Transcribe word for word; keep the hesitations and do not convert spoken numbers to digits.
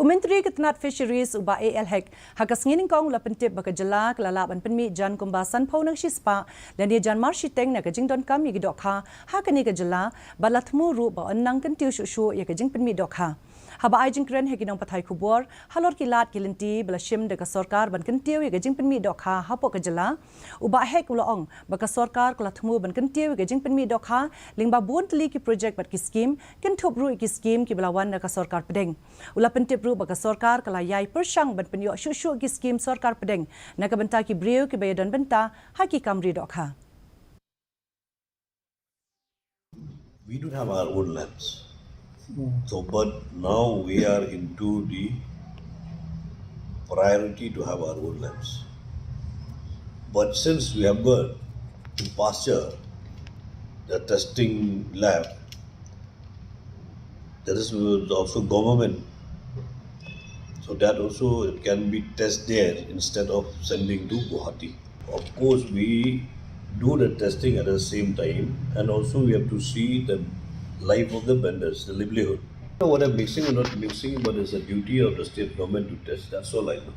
U Myntri ka tnat Fisheries u Bah A L Hek ha ka sngi Nyngkong u la pyntip ba ka jylla ka la lah ban pynmih jan kumba sanphew nang shispah lane jan mar shiteng na ka jingdonkam ïa ki dohkha ha kane ka jylla, bad la thmu ruh ba yn nang kyntiew shuh shuh ïa ka jingpynmih dohkha. Haba ai jingkren ha ki nongpathai khubor halor ki lad ki lynti ba la shim da ka sorkar ban kyntiew ïa ka jingpynmih dohkha hapoh ka jylla, u Bah Hek u la ong ba ka sorkar ka la thmu ban kyntiew ïa ka jingpynmih dohkha lyngba bun tylli ki projek bad ki skim, kynthup ruh ïa ki skim kiba la wan na ka sorkar pdeng. U la pyntip ruh ba ka sorkar ka la ïai pyrshang ban pynïoh shuh shuh ki skim sorkar pdeng na ka bynta ki briew kiba ïadon bynta ha ki kam ri dohkha. We don't have our own labs. So, but now we are into the priority to have our own labs. But since we have got in Pasteur the testing lab, there is also government. So that also it can be test there instead of sending to Guwahati. Of course, we do the testing at the same time, and also we have to see the life of the vendors, the livelihood. Whether mixing or not mixing, but it's a duty of the state government to test. That's all I know.